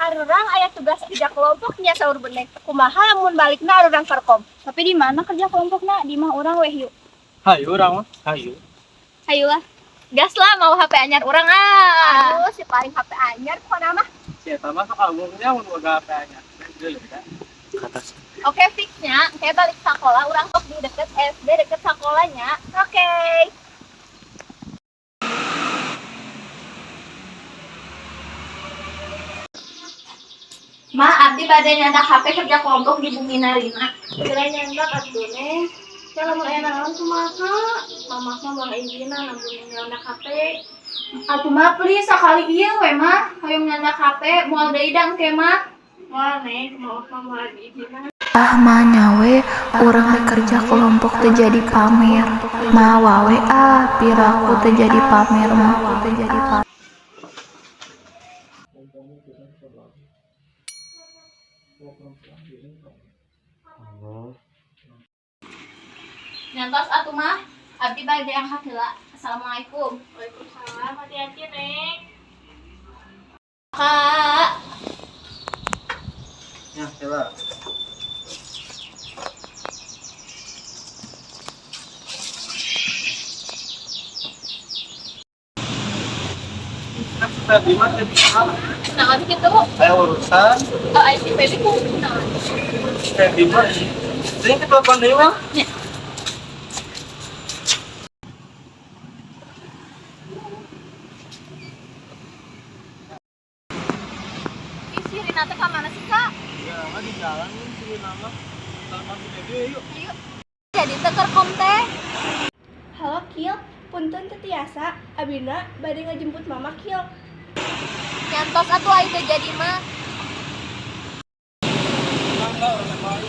Arurang aya tugas kerja kelompoknya saur benek. Kumaha lamun balikna arurang kerkom? Tapi di mana kerja kelompokna? Di imah urang weh yuk. Hayu urang mah, hayu. Hayulah. Gas lah mawa HP anyar urang ah. Aduh, si paling HP anyar pokona mah. Si eta mah sok agungnya mun boga HP-nya. Kata Oke fixnya, kayak balik sekolah urang kok di deket SD deket sekolahnya. Oke. Ma, abdi bade nyandak HP kerja kelompok di Bumi Narina. Kira nyandak atuh neng. Ya lamun aya naon kumaha? Mamah mah moal izinan lamun nyandak HP. Atuh mah please sakali ieu we mah hoyong nyandak HP moal deui da engke mah. Moal neng, mamah mah moal diizinan. Ah mah we urang rek kerja kelompok teu jadi pamer. Mawa we ah piraku teu jadi pamer mah. Teu jadi pamer. Nyantos atuh mah, abdi bade angkat heula. Assalamualaikum. Waalaikumsalam, hati-hati neng. Kak. Ya, coba. Kan si Feby mah tadi Nah, kitu. aya urusan. Oh, ai si Feby ku naon? Feby mah jadi kita telepon deui mah. Nya. Ih, si Rina teh ka mana sih, Kak? Ya, mah di jalan nih si Rina mah. Telepon si Feby yuk. Ayo. Jadi teh kerkom teh. Halo Kil, punten teu tiasa, abina bade ngajemput mama Kil. Nyantos atuh ai teu jadi mah. Enggak, orang yang baik.